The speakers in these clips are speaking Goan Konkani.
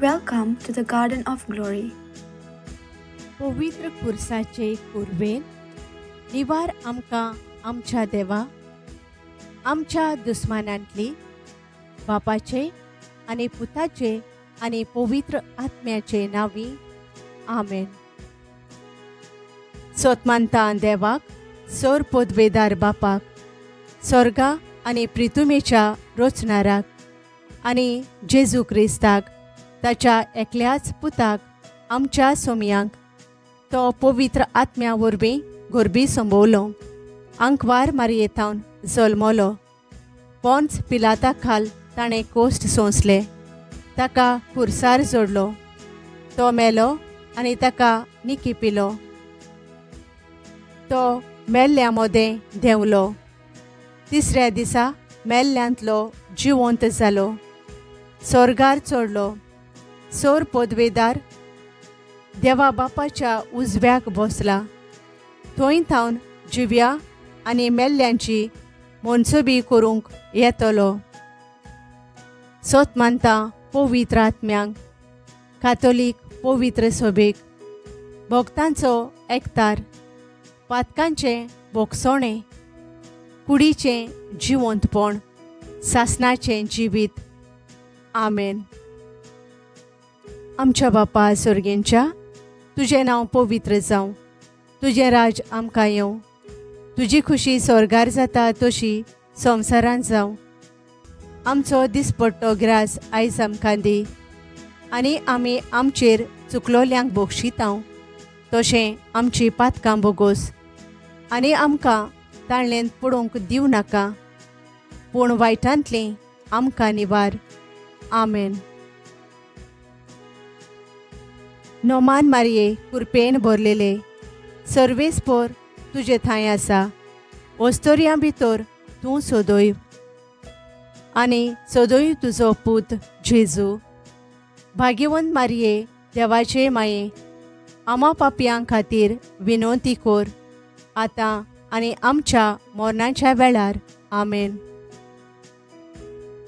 Welcome to the Garden of Glory. पवित्र खुर्साचे कुरवेन निवार आमकां आमच्या देवा आमच्या दुस्मानांतली बापाचे आनी पुताचे आनी पवित्र आत्म्याचे नांवी आमेन. सोतमानता देवाक सोर पदवेदार बापाक स्वर्गा आनी प्रितुमेच्या रोचणाराक आनी जेजू क्रिस्ताक ताच्या एकल्याच पुताक आमच्या सोमयांक तो पवित्र आत्म्या वरवीं गोरबी संबवलो आंकवार मारयेथावन जल्मलो पोंच पिलाता खाल ताणें कोश्ट सोंसले ताका खुर्सार जोडलो तो मेलो आनी ताका निकी पिलो तो मेल्ल्या मोदें देंवलो तिसऱ्या दिसा मेल्ल्यांतलो जिवंत जालो स्वर्गार चडलो सोर पदवेदार देवा बापाच्या उजव्याक बसला थंय थावन जिव्या आनी मेल्ल्यांची मनसुबी करूंक येतलो. सोत मानता पवित्र आत्म्यांक कातोलीक पवित्र सभेक भक्तांचो एकतार पातकांचें भोगसणें कुडीचें जिवंतपण सासनाचें जिवीत. आमेन. आमच्या बापा सर्गेंच्या तुजें नांव पवित्र जावं तुजें राज आमकां येवं तुजी खुशी स्वर्गार जाता तशी संवसारांत जावं. आमचो दिसपट्टो ग्रास आयज आमकां दी आनी आमी आमचेर चुकलोल्यांक बोगशितांव तशें आमची पातकां बोगोस आनी आमकां ताळ्ळेंत पडूंक दिवं नाका पूण वायटांतलीं आमकां निवार. आमेन. नोमान मारये कुरपेन भरलेले सर्वेस्पोर तुजे थंय आसा ओस्तोरयां भितर तूं सोदोय आनी सोदोय तुजो पूत जेजू. भाग्यवंत मारये देवाचे माये आमा पापयां खातीर विनवती कोर आतां आनी आमच्या मरणाच्या वेळार. आमेन.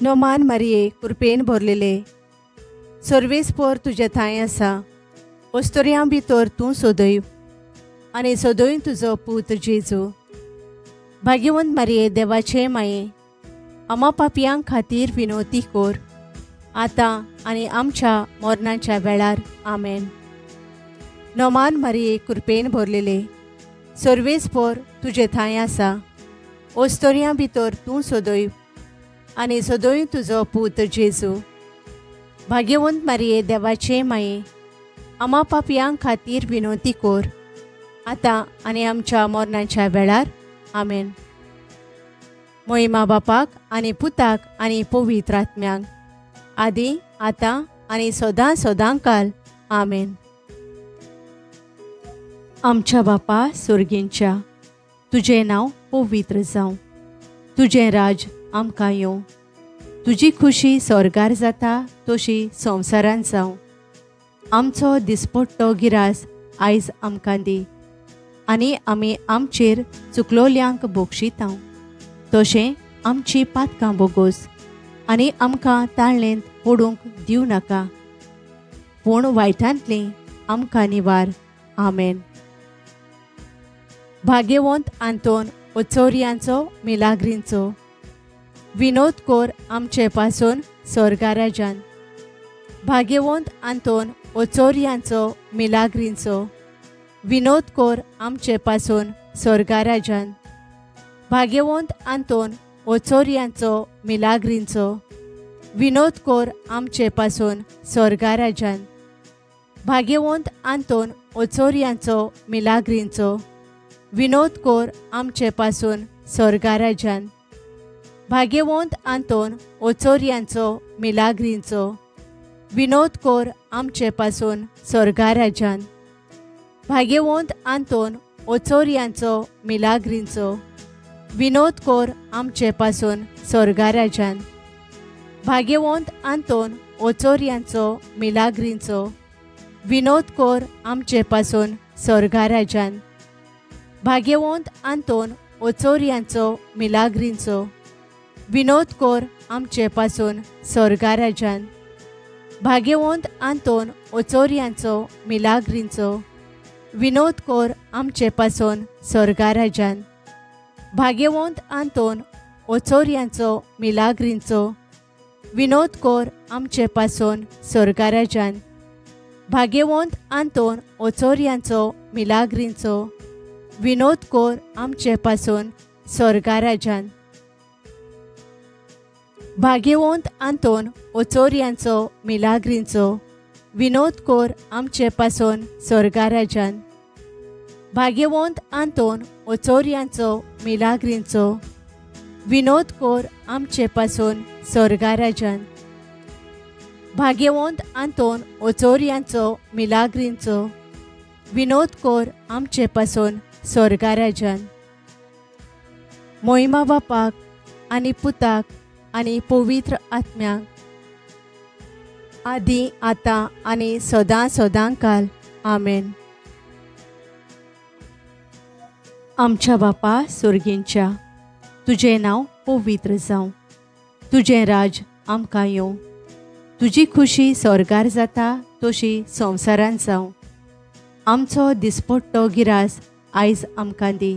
नोमान मारये कुरपेन भरलेले सर्वेस्पोर तुजे थंय आसा ओस्तोरयां भितर तूं सोदय आनी सोदय तुजो पूत जेजू. भाग्यवंत मारये देवाचे माये आमा पापयां खातीर विनवती कोर आतां आनी आमच्या मरणाच्या वेळार. आमेन. नोमान मारये कुरपेन भरलेले सर्वेस्पोर तुजे थंय आसा ओस्तोरयां भितर तूं सोदय आनी सोदय तुजो पूत जेजू. भाग्यवंत मारये देवाचे माये आमा पापयां खातीर विनवती कोर आतां आनी आमच्या मरणाच्या वेळार. आमेन. मोहिमा बापाक आनी पुताक आनी पवित्र आत्म्यांक आदी आतां आनी सदां सदां काल. आमेन. आमच्या बापा सुर्गींच्या तुजें नांव पवित्र जावं तुजें राज आमकां येवं तुजी खुशी स्वर्गार जाता तशी संवसारांत जावं. आमचो दिसपट्टो गिरास आयज आमकां दी आनी आमी आमचेर चुकलोल्यांक बोगशितांव तशें आमची पातकां बोगोस आनी आमकां ताळ्ळेंत पडूंक दिवं नाका पूण वायटांतलीं आमकां निवार. आमेन. भाग्यवंत आंतोन ओचोरयांचो मिलाग्रींचो विनोद कोर आमचे पासून स्वर्गाराजान. भाग्यवंत आंतोन ओचोरयांचो मिलाग्रींचो विनोद कोर आमचे पासून स्वर्गाराजान. भाग्यवंत आंतोन ओचोरयांचो मिलाग्रींचो विनोद कोर आमचे पासून स्वर्गाराजान. भाग्यवंत आंतोन ओचोरयांचो मिलाग्रींचो विनोद कोर आमचे पासून स्वर्गाराजान. भाग्यवंत आंतोन ओचोरयांचो मिलाग्रींचो विनोद कोर आमचे पासून स्वर्गाराजान. भाग्यवंत आंतोन ओचोरयांचो मिलाग्रींचो विनोद कोर आमचे पासून स्वर्गाराजान. भाग्यवंत आंतोन ओचोरयांचो मिलाग्रींचो विनोद कोर आमचे पासून स्वर्गाराजान. भाग्यवंत आंतोन ओचोरयांचो मिलाग्रींचो विनोद कोर आमचे पासून स्वर्गाराजान. भाग्यवंत आंतोन ओचोरयांचो मिलाग्रींचो विनोद कोर आमचे पासून स्वर्गाराजान। भाग्यवंत आंतोन ओचोरयांचो मिलाग्रींचो विनोद कोर आमचे पासून स्वर्गाराजान। भाग्यवंत आंतोन ओचोरयांचो मिलाग्रींचो विनोद कोर आमचे पासून स्वर्गाराजान। भाग्यवंत आंतोन ओचोरयांचो मिलाग्रींचो विनोद कोर आमचे पासून स्वर्गाराजान। भाग्यवंत आंतोन ओचोरयांचो मिलाग्रींचो विनोद कोर आमचे पासून स्वर्गाराजान। भाग्यवंत आंतोन ओचोरयांचो मिलाग्रींचो विनोद कोर आमचे पासून स्वर्गाराजान। मोहिमा बापाक आनी पुताक आनी पवित्र आत्म्याक आदी आतां आनी सदां सदां काल आमेन। आमच्या बापा सुर्गींच्या, तुजें नांव पवित्र जावं, तुजें राज आमकां येवं, तुजी खुशी स्वर्गार जाता तशी संवसारांत जावं। आमचो दिसपट्टो गिरास आयज आमकां दी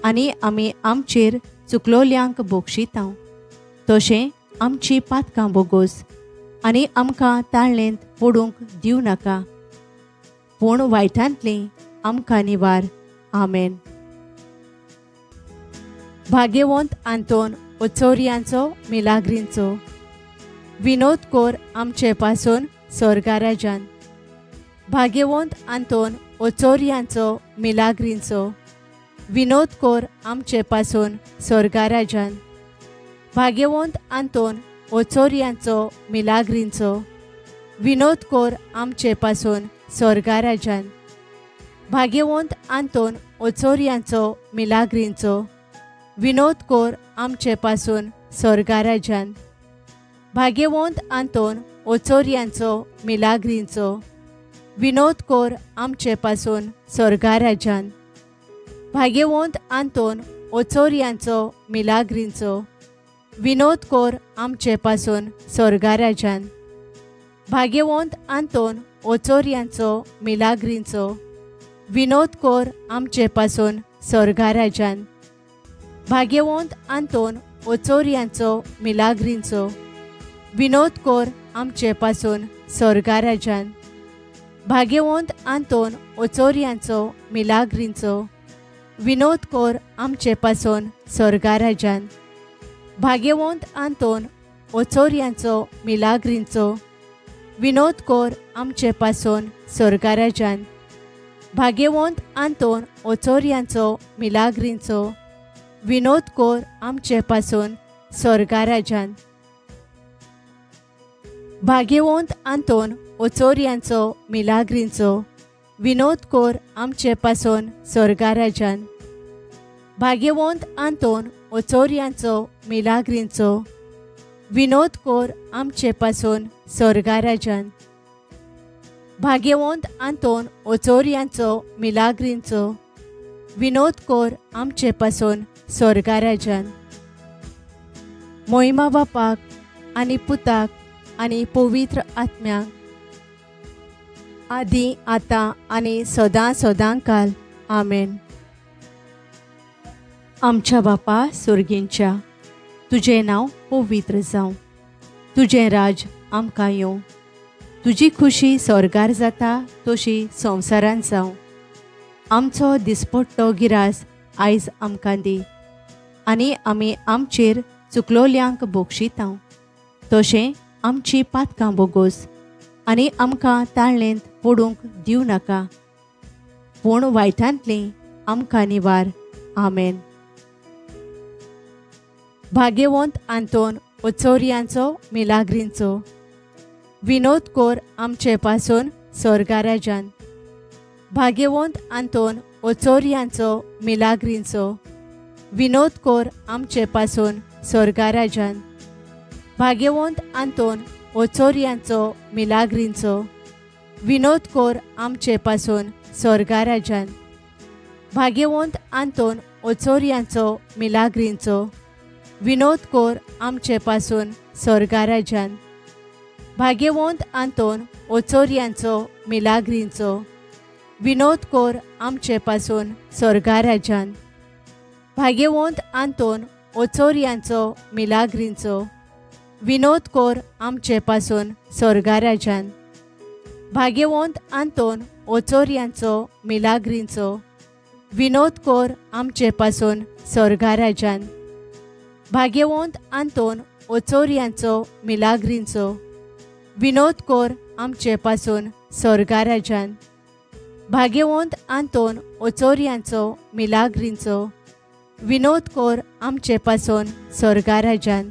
आनी आमी आमचेर चुकलोल्यांक बोगशितांव तशें आमची पातकां बोगोस आनी आमकां ताळणेंत पडूंक दिवं नाका, पूण वायटांतलीं आमकां निवार। आमेन। भाग्यवंत आंतोन ओचोरयांचो मिलाग्रींचो विनोद कोर आमचे पासून स्वर्गाराजान। भाग्यवंत आंतोन ओचोरयांचो मिलाग्रींचो विनोद कोर आमचे पासून स्वर्गाराजान। भाग्यवंत आंतोन ओचोरयांचो मिलाग्रींचो विनोद कोर आमचे पासून स्वर्गाराजान। भाग्यवंत आंतोन ओचोरयांचो मिलाग्रींचो विनोद कोर आमचे पासून स्वर्गाराजान। भाग्यवंत आंतोन ओचोरयांचो मिलाग्रींचो विनोद कोर आमचे पासून स्वर्गाराजान। भाग्यवंत आंतोन ओचोरयांचो मिलाग्रींचो विनोद कोर आमचे पासून स्वर्गाराजान। भाग्यवंत आंतोन ओचोरयांचो मिलाग्रींचो विनोद कोर आमचे पासून स्वर्गाराजान। भाग्यवंत आंतोन ओचोरयांचो मिलाग्रींचो विनोद कोर आमचे पासून स्वर्गाराजान। भाग्यवंत आंतोन ओचोरयांचो मिलाग्रींचो विनोद कोर आमचे पासून स्वर्गाराजान। भाग्यवंत आंतोन ओचोरयांचो मिलाग्रींचो विनोद कोर आमचे पासून स्वर्गाराजान। भाग्यवंत आंतोन ओचोरयांचो मिलाग्रींचो विनोद कोर आमचे पासून स्वर्गाराजान। भाग्यवंत आंतोन ओचोरयांचो मिलाग्रींचो विनोद कोर आमचे पासून स्वर्गाराजान। भाग्यवंत आंतोन ओचोरयांचो मिलाग्रींचो विनोद कोर आमचे पासून स्वर्गाराजान। भाग्यवंत आंतोन ओचोरयांचो मिलाग्रींचो विनोद कोर आमचे पासून स्वर्गाराजान। मोहिमा बापाक आनी पुताक आनी पवित्र आत्म्याक आदी आतां आनी सदां सदां काल आमेन। आमच्या बापा सुर्गींच्या, तुजें नांव पवित्र जावं, तुजें राज आमकां येवं, तुजी खुशी स्वर्गार जाता तशी संवसारांत जावं। आमचो दिसपट्टो गिरास आयज आमकां दी आनी आमी आमचेर चुकलोल्यांक बोगशितांव तशें आमची पातकां बोगोस आनी आमकां ताळणेंत पडूंक दिवं नाका, पूण वायटांतलीं आमकां निवार। आमेन। भाग्यवंत आंतोन ओचोरयांचो मिलाग्रींचो विनोद कोर आमचे पासून स्वर्गाराजान। भाग्यवंत आंतोन ओचोरयांचो मिलाग्रींचो विनोद कोर आमचे पासून स्वर्गाराजान। भाग्यवंत आंतोन ओचोरयांचो मिलाग्रींचो विनोद कोर आमचे पासून स्वर्गाराजान। भाग्यवंत आंतोन ओचोरयांचो मिलाग्रींचो विनोद कोर आमचे पासून स्वर्गाराजान। भाग्यवंत आंतोन ओचोरयांचो मिलाग्रींचो विनोद कोर आमचे पासून स्वर्गा राजान। भाग्यवंत आंतोन ओचोरयांचो मिलाग्रींचो विनोद कोर आमचे पासून स्वर्गा राजान। भाग्यवंत आंतोन ओचोरयांचो मिलाग्रींचो विनोद कोर आमचे पासून स्वर्गा राजान। भाग्यवंत आंतोन ओचोरयांचो मिलाग्रींचो विनोद कोर आमचे पासून स्वर्गा राजान। भाग्यवंत आंतोन ओचोरयांचो मिलाग्रींचो विनोद कोर आमचे पासून स्वर्गा राजान।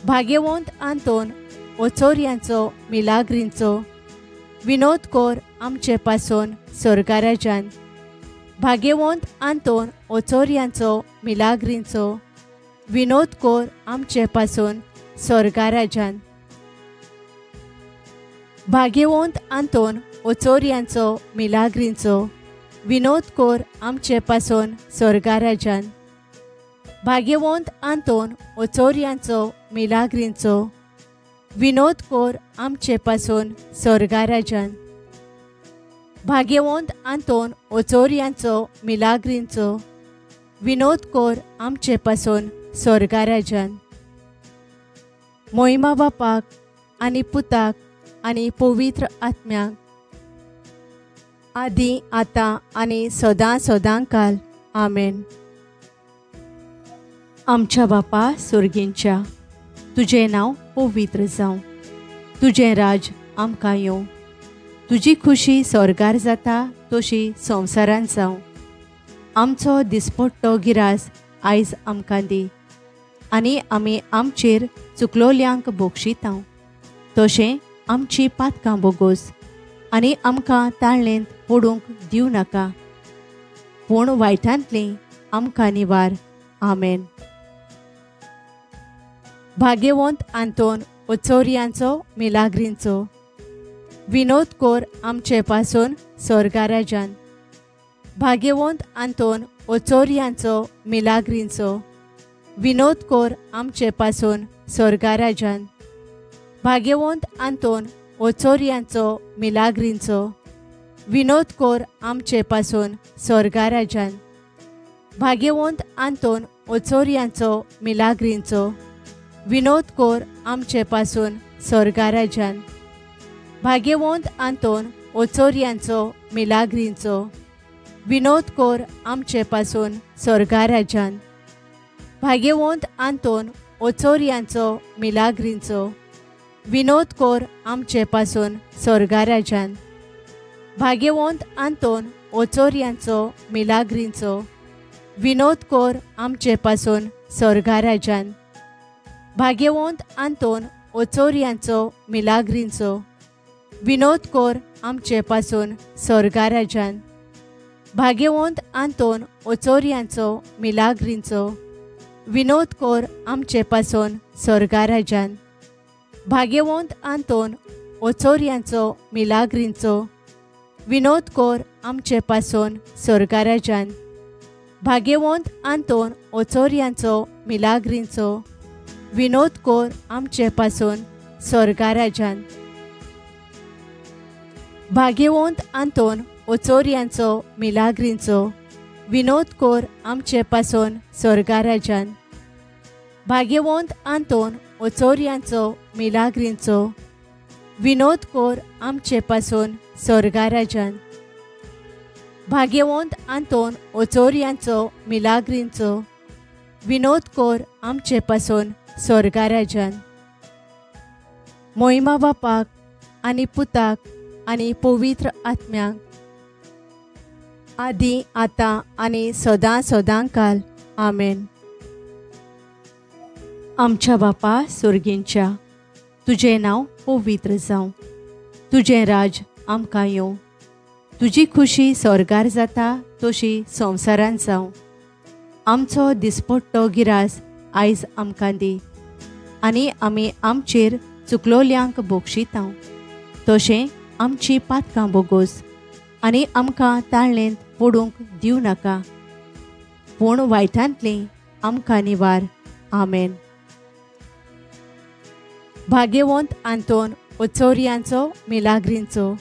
भाग्यवंत आंतोन ओचोरयांचो मिलाग्रींचो विनोद कोर आमचे पासून स्वर्गा राजान। भाग्यवंत आंतोन ओचोरयांचो मिलाग्रींचो विनोद कोर आमचे पासून स्वर्गा राजान। भाग्यवंत आंतोन ओचोरयांचो मिलाग्रींचो विनोद कोर आमचे पासून स्वर्गा राजान। भाग्यवंत आंतोन ओचोरयांचो मिलाग्रींचो विनोद कोर आमचे पासून स्वर्गा राजान। भाग्यवंत आंतोन ओचोरयांचो मिलाग्रींचो विनोद कोर आमचे पासून स्वर्गा राजान। मोहिमा बापाक आनी पुताक आनी पवित्र आत्म्याक आदी आतां आनी सदां सदां काल आमेन। आमच्या बापा सुर्गींच्या, तुजें नांव पवित्र जावं, तुजें राज आमकां येवं, तुजी खुशी स्वर्गार जाता तशी संवसारांत जावं। आमचो दिसपट्टो गिरास आयज आमकां दी आनी आमी आमचेर चुकलोल्यांक बोगशितांव तशें आमची पातकां बोगोस आनी आमकां ताळणेंत पडूंक दिवं नाका, पूण वायटांतली आमकां निवार। आमेन। भाग्यवंत आंतोन ओचोरयांचो मिलाग्रींचो विनोद कोर आमचे पासून स्वर्गा राजान। भाग्यवंत आंतोन ओचोरयांचो मिलाग्रींचो विनोद कोर आमचे पासून स्वर्गा राजान। भाग्यवंत आंतोन ओचोरयांचो मिलाग्रींचो विनोद कोर आमचे पासून स्वर्गा राजान। भाग्यवंत आंतोन ओचोरयांचो मिलाग्रींचो विनोद कोर आमचे पासून स्वर्गा राजान। भाग्यवंत आंतोन ओचोरयांचो मिलाग्रींचो विनोद कोर आमचे पासून स्वर्गा राजान। भाग्यवंत आंतोन ओचोरयांचो मिलाग्रींचो विनोद कोर आमचे पासून स्वर्गा राजान। भाग्यवंत आंतोन ओचोरयांचो मिलाग्रींचो विनोद कोर आमचे पासून स्वर्गा राजान। भाग्यवंत आंतोन ओचोरयांचो मिलाग्रींचो विनोद कोर आमचे पासून स्वर्गा राजान। भाग्यवंत आंतोन ओचोरयांचो मिलाग्रींचो विनोद कोर आमचे पासून स्वर्गा राजान। भाग्यवंत आंतोन ओचोरयांचो मिलाग्रींचो विनोद कोर आमचे पासून स्वर्गा राजान। भाग्यवंत आंतोन ओचोरयांचो मिलाग्रींचो विनोद कोर आमचे पासून स्वर्गा राजान। भाग्यवंत आंतोन ओचोरयांचो मिलाग्रींचो विनोद कोर आमचे पासून स्वर्गा राजान। भाग्यवंत आंतोन ओचोरयांचो मिलाग्रींचो विनोद कोर आमचे पासून स्वर्गा राजान। भाग्यवंत आंतोन ओचोरयांचो मिलाग्रींचो विनोद कोर आमचे पासून स्वर्गा राजान। मोहिमा बापाक आनी पुताक आनी पवित्र आत्म्याक आदी आतां आनी सदां सदां काल आमेन। आमच्या बापा सुर्गींच्या, तुजें नांव पवित्र जावं, तुजें राज आमकां येवं, तुजी खुशी स्वर्गार जाता तशी संवसारांत जावं। आमचो दिसपट्टो गिरास आयज आमकां दी आनी आमी आमचेर चुकलोल्यांक बोगशितांव तशें आमची पातकां बोगोस आनी आमकां ताळणेंत पडूंक दिवं नाका, पूण वायटांतली आमकां निवार। आमेन। भाग्यवंत आंतोन ओचोरयांचो मिलाग्रींचो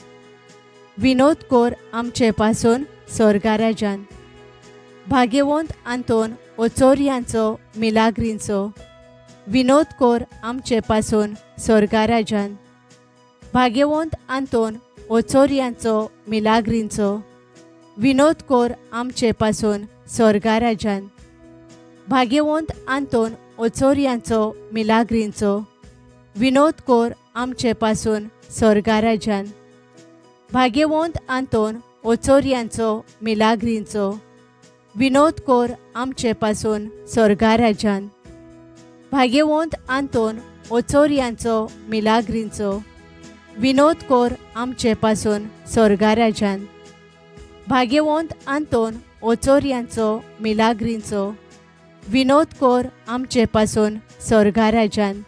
विनोद कोर आमचे पासून स्वर्गाराजान. भाग्यवंत आंतोन ओचोरयांचो मिलाग्रींचो विनोद कोर आमचे पासून स्वर्गाराजान. भाग्यवंत आंतोन ओचोरयांचो मिलाग्रींचो विनोद कोर आमचे पासून स्वर्गाराजान. भाग्यवंत आंतोन ओचोरयांचो मिलाग्रींचो विनोद कोर आमचे पासून स्वर्गाराजान. भाग्यवंत आंतोन ओचोरयांचो मिलाग्रींचो विनोद कोर आमचे पासून स्वर्गाराजान. भाग्यवंत आंतोन ओचोरयांचो मिलाग्रींचो विनोद कोर आमचे पासून स्वर्गाराजान. भाग्यवंत आंतोन ओचोरयांचो मिलाग्रींचो विनोद कोर आमचे पासून स्वर्गाराजान.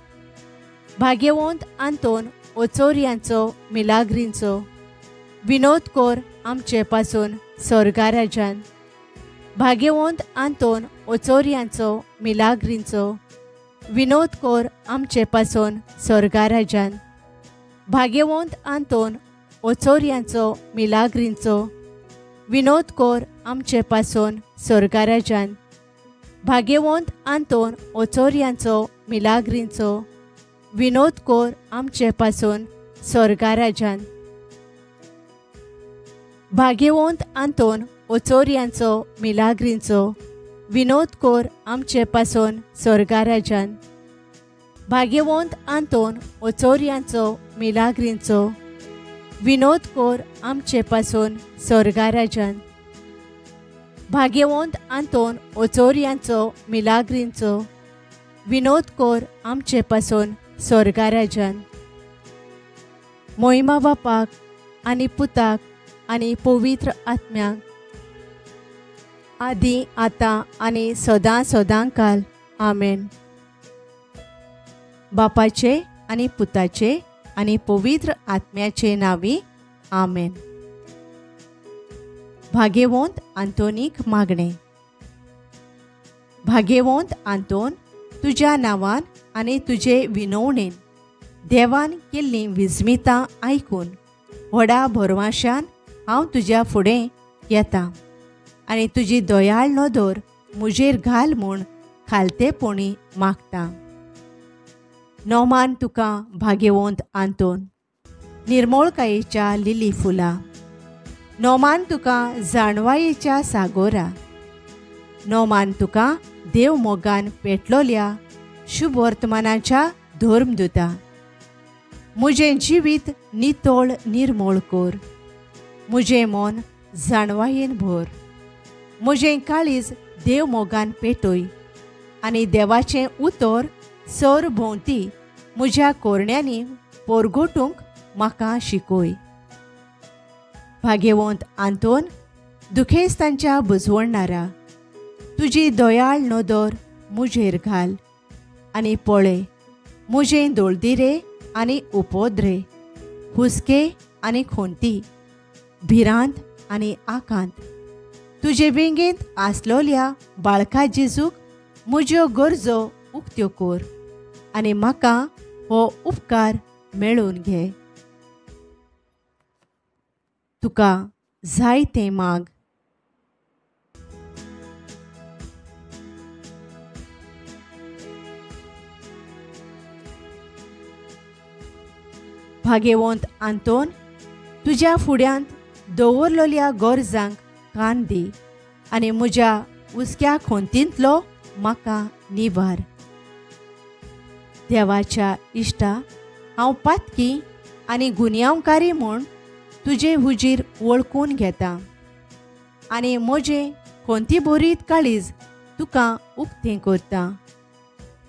भाग्यवंत आंतोन ओचोरयांचो मिलाग्रींचो विनोद कोर आमचे पासून स्वर्गाराजान. भाग्यवंत आंतोन ओचोरयांचो मिलाग्रींचो विनोद कोर आमचे पासून स्वर्गाराजान. भाग्यवंत आंतोन ओचोरयांचो मिलाग्रींचो विनोद कोर आमचे पासून स्वर्गाराजान. भाग्यवंत आंतोन ओचोरयांचो मिलाग्रींचो विनोद कोर आमचे पासून स्वर्गाराजान. भाग्यवंत आंतोन ओचोरयांचो मिलाग्रींचो विनोद कोर आमचे पासून स्वर्गाराजान. भाग्यवंत आंतोन ओचोरयांचो मिलाग्रींचो विनोद कोर आमचे पासून स्वर्गाराजान. भाग्यवंत आंतोन ओचोरयांचो मिलाग्रींचो विनोद कोर आमचे पासून स्वर्गाराजान. मोहिमा बापाक आनी पुताक आनी पवित्र आत्म्याक आदी आतां आनी सदां सदां काल. आमेन. बापाचे आनी पुताचे आनी पवित्र आत्म्याचे नांवी. आमेन. भाग्यवंत आंतोनीक मागणें. भाग्यवंत आंतोन, तुज्या नांवान आनी तुजे विनवणेन देवान केल्लीं विस्मितां आयकून व्हडा भरवाशान हांव तुज्या फुडें येता आनी तुजी दयाळ नदर म्हजेर घाल म्हूण खालतेपणी मागता. नोमान तुका भाग्यवंत आंतोन, निर्मोळकायेच्या लिली फुलां. नोमान तुका जाणवायेच्या सागोरा. नोमान तुका देव मोगान पेटलोल्या शुभवर्तमानाच्या धर्मदुता. म्हजें जिवीत नितळ निर्मोळ कर, म्हजें मन जाणवायेन भर, म्हजें काळीज देव मोगान पेटय आनी देवाचें उतर सर भोंवती म्हज्या कोरण्यांनी पोरगोटूंक म्हाका शिकय. भाग्यवंत आंतोन, दुखेस्तांच्या बुजवणणारा, तुजी दयाळ नदर म्हजेर घाल आनी पळय म्हजें दोळदिरे आनी उपद्रे, हुस्के आनी खोंती, भिरांत आनी आकांत. तुजे वेंगेंत आसलोल्या बाळका जेजूक म्हज्यो गरजो उक्त्यो कर आनी म्हाका हो उपकार मेळोवन घे. तुका जाय तें माग. भाग्यवंत आंतोन, तुज्या फुड्यांत दवरलेल्या गरजांक कान दी आनी म्हज्या हुस्क्या खोंतींतलो म्हाका निवार. देवाच्या इश्टा, हांव पातकी आनी गुन्यांवकारी म्हूण तुजे हुजीर वळखून घेता आनी म्हजें खोंती भरीत काळीज तुका उक्तें करता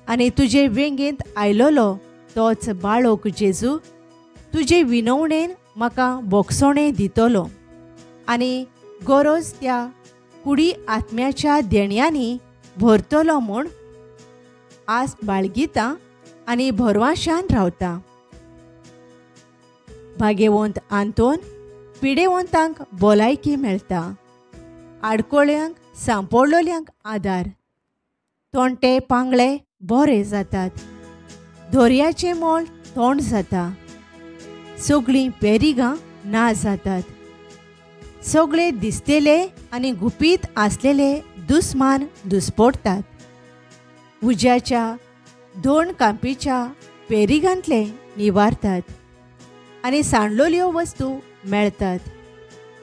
आनी तुजे वेंगेंत आयलोलो तोच बाळोक जेजू तुजे विनवणेन म्हाका बोगसणें दितलो आनी गरज त्या कुडी आत्म्याच्या देण्यांनी भरतलो म्हूण आस बाळगिता आनी भरवाशान रावता. भाग्यवंत आंतोन, पिडेवंतांक भलायकी मेळटा, आडकोळ्यांक सांपडलोल्यांक आदार, तोंटे पांगळे बरे जातात, दर्याचें मोल तोंड जाता, सगळीं पेरिगां ना जातात. सगळे दिसतेले आनी गुपीत आसलेले दुस्मान दुस्पोडटात. उज्याच्या दोन कांपीच्या पेरिगांतले निवारतात आनी सांडलोल्यो वस्तू मेळतात.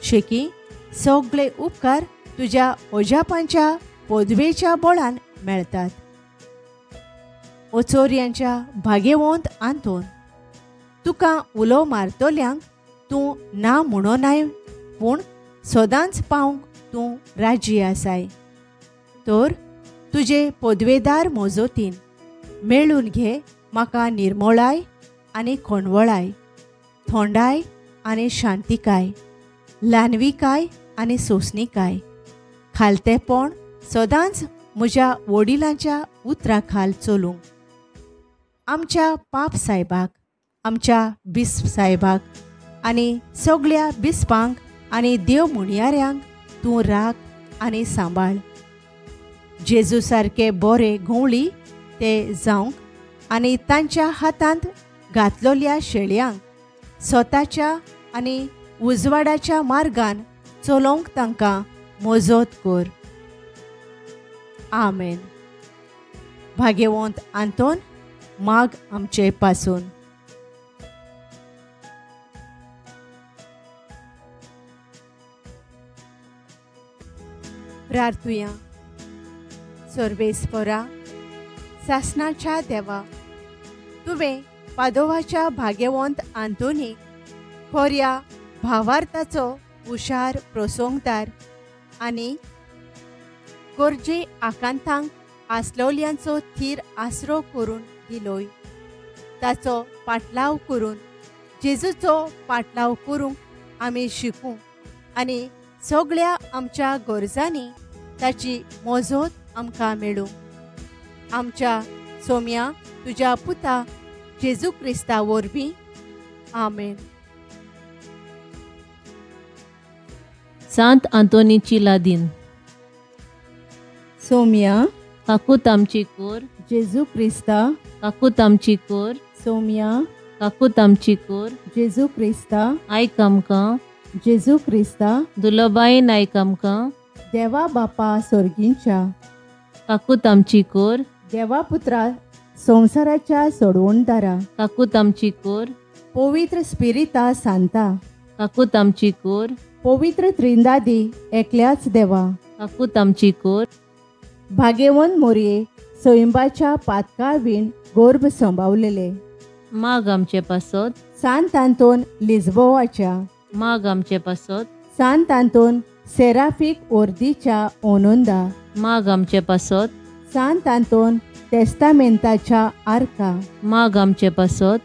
शेकी सगळे उपकार तुज्या ओजापांच्या पदवेच्या बळान मेळतात. ओचोर्यांच्या भागेवंत आंतोन, तुका उलो मारतल्यांक तूं ना म्हणोनाय, पूण सदांच पावंक तूं राजी आसाय. तर तुजे पदवेदार मोजोतीन मेळून घे म्हाका निर्मोळाय आनी कोणवळाय, थोंडाय आनी शांतिकाय, ल्हानविकाय आनी सोंसणिकाय, खालतेपण सदांच म्हज्या वडिलांच्या उतरा खाल चलूंक. आमच्या पाप सायबाक, आमच्या बिस्प सायबाक आनी सगळ्या बिस्पांक आनी देव मुणयाऱ्यांक तूं राख आनी सांबाळ. जेजू सारके बोरे घोवळी ते जावंक आनी तांच्या हातांत घातलोल्या शेळयांक स्वताच्या आनी उजवाडाच्या मार्गान चलोवंक तांकां मजत कर. आमेन. भाग्यवंत आंतोन, माग आमचे पासून. प्रार्थुया. सर्वेस्परा, सासणाच्या देवा, तुवें पादोवाच्या भाग्यवंत आंतोनीक खोऱ्या भावार्थाचो हुशार प्रसंगदार आनी गरजे आकांतांक आसलोल्यांचो थीर आसरो करून दिलोय. ताचो पाटलाव करून जेजूचो पाटलाव करूंक आमी शिकूं आनी सगळ्या आमच्या गरजांनी ताची मजत आमकां मेळूं. आमच्या सोम्या तुज्या पुता जेजू क्रिस्ता वरवीं. आमेन. सांत आंतोनीची लादीन. सोम्या काकूत आमची कोर, जेजू क्रिस्ता काकूत आमची कोर. सोम्या काकूत आमची कोर, जेजू क्रिस्ता आयक आमकां, जेजू क्रिस्ता दुलबायेन आयक आमकां. देवा बापा सोर्गींच्या काकूत आमची कोर, देवा पुत्रा संवसाराच्या सोडवणदारा काकूत आमची कोर. पवित्र स्पिरिता सांता काकूत आमची कोर, पवित्र त्रिंदादी एकल्याच देवा काकूत आमची कोर. भाग्यवंत मोरये सैंबाच्या पातकावीण गर्भ संभावलेले माग आमचे पासत. सांत आंतोन लिज्बोवाच्या माग आमचे पासत. सांत आंतोन सेराफीक ओर्दीच्या ओनोंदा माग आमचे पासत. सांत आंतोन तेस्तामेंताच्या आर्का माग आमचे पासत.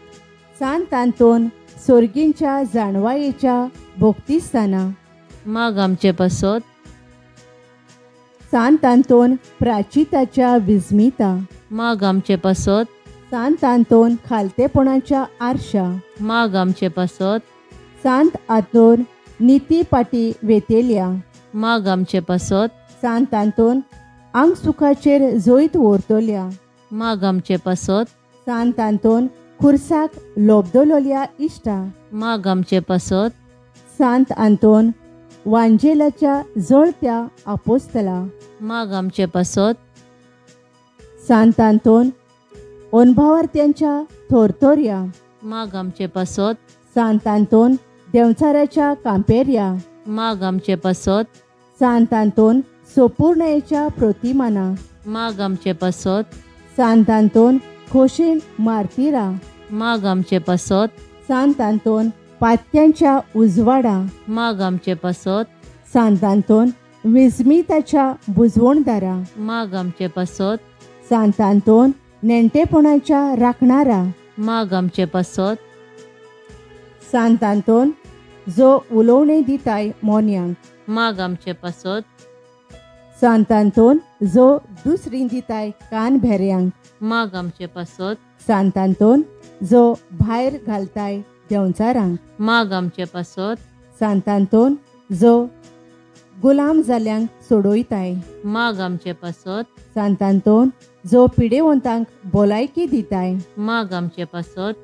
सांत आंतोन सोर्गींच्या जाणवायेच्या भोक्तिस्ताना माग आमचे पासत. सांत आंतोन प्राचिताच्या विस्मिता माग आमचे पासत. सांत आंतोन खालतेपणाच्या आरशा माग आमचे पासत. सांत आंतोन निती पाटी वेतेल्या माग आमचे पासत. सांत आंतोन आंग सुखाचेर जैत व्हरतल्या माग आमचे पासत. सांत आंतोन खुर्साक लोबदलोल्या इश्टा माग आमचे पासत. सांत आंतोन वांजेलाच्या जळत्या आपोस्तला माग आमचे पासत. सांत आंतोन अनभावार्थ्यांच्या थोरथोर्या माग आमचे पासत. सांत आंतोन देंवचाराच्या कांपेर्या माग आमचे पासत. सांत आंतोन सोपूर्णयेच्या प्रतिमाना माग आमचे पासत. सांत आंतोन खोशेन मार्तिरा माग आमचे पासत. सांत आंतोन पात्यांच्या उजवाडा माग आमचे पासत. सांत आंतोन विस्मिताच्या बुजवणदारा माग आमचे पासत. सांत आंतोन नेणटेपणाच्या राखणारा माग आमचे पासत. सांत आंतोन जो उलोवणें दिताय मोन्यांक माग आमचे पासत. सांत आंतोन जो दुसरी दिताय कान भेऱ्यांक माग आमचे पासत. सांत आंतोन जो भायर घालताय देंवचारांक माग आमचे पासत. सांत आंतोन जो गुलाम जाल्यांक सोडयताय माग आमचे पासत. सांत आंतोन जो पिडेवंतांक भलायकी दिताय माग आमचे पासत.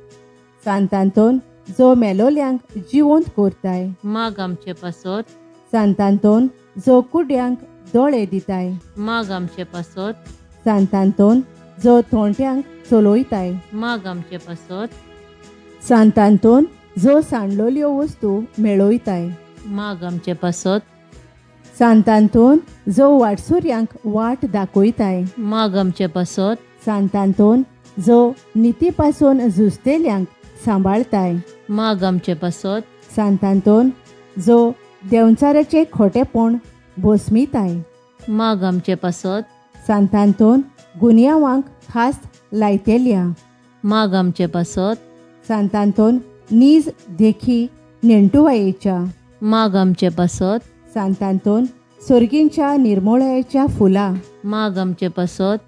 सांत आंतोन जो मेलोल्यांक जिवंत करताय, माग आमचे पासत। सांतांतोन जो कुड्यांक दोळे दिताय, माग आमचे पासत। सांतांतोन जो थोंट्यांक चलयताय, माग आमचे पासत। सांतांतोन जो सांडलोल्यो वस्तू मेळयताय, माग आमचे पासत। सांतांतोन जो वाटसुर्यांक वाट दाखयताय, माग आमचे पासत। सांतांतोन जो निती पासून झुजतेल्यांक सांबाळताय, माग आमचे पासत। सांतांतोन जो देंवचाराचें खोटेपण भस्मिताय, माग आमचे पासत। सांतांतोन गुन्यांवांक खास लायतेल्या, माग आमचे पासत। सांतांतोन नीज देखी नेणटुवायेच्या, माग आमचे पासत। सांतांतोन सोर्गींच्या निर्मोळायेच्या फुलां, माग आमचे पासत।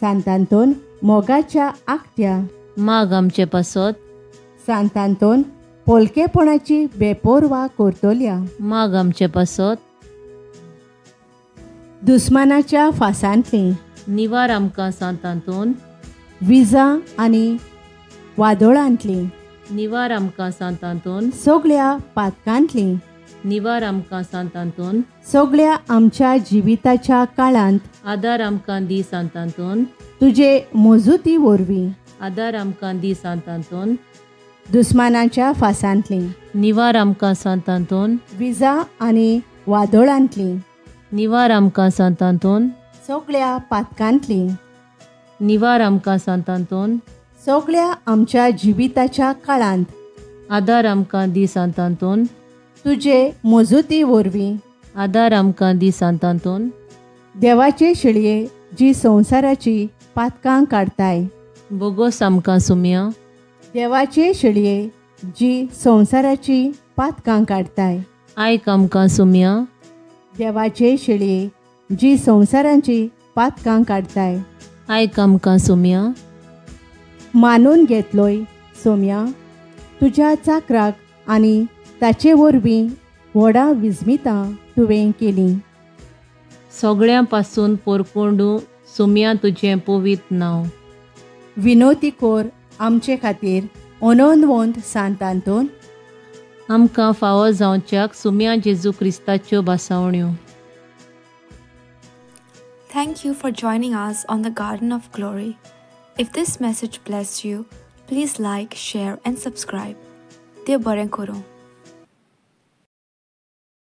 सांतांतोन मोगाच्या आखट्या, माग आमचे पासत। सांतांतोन पोलकेपणाची बेपोरवा करतल्या, माग आमचे पासत। दुस्मानाच्या फासांतली निवार आमकां सांतांतोन, विजा आनी वादळांतली निवार आमकां सांतांतोन, सगळ्या पातकांतली निवार आमकां सांतांतोन, सगळ्या आमच्या जिविताच्या काळांत आदार आमकां दी सांतांतोन, तुजे मजुती वरवीं आदार आमकां दी सांतांतोन, दुस्मानाच्या फासांतली निवार आमकां सांतांतोन, विजा आनी वादळांतली निवार आमकां सांतांतोन, सगळ्या पातकांतली निवार आमकां सांतांतोन, सगळ्या आमच्या जिविताच्या काळांत आदार आमकां दी सांतांतोन, तुजे मजुती वरवीं आदार आमकां दी सांतांतोन, देवाचे शिळये जी संवसाराची पातकां काडताय, बोगोस आमकां सुम्या। देवाचे शिळये जी संवसाराची पातकां काडताय, आयक आमकां सुम्या। देवाचे शिळये जी संवसाराची पातकां काडताय, आयक आमकां सुम्या। मानून घेतलोय सोम्या तुज्या चाकराक आनी ताचे वरवीं व्हडा विस्मितां तुवें केलीं। सगळ्यां पासून पोरकोंडू सुम्या तुजें पवित्र नांव। विनोती कोर आमचे खातीर अनोनवंत सांतांतोन, आमकां फावो जावच्याक सुम्या जेजू क्रिस्ताच्यो भासावण्यो। Thank you for joining us on the Garden of Glory. If this message blessed you, please like, share and subscribe. देव बरें करूं.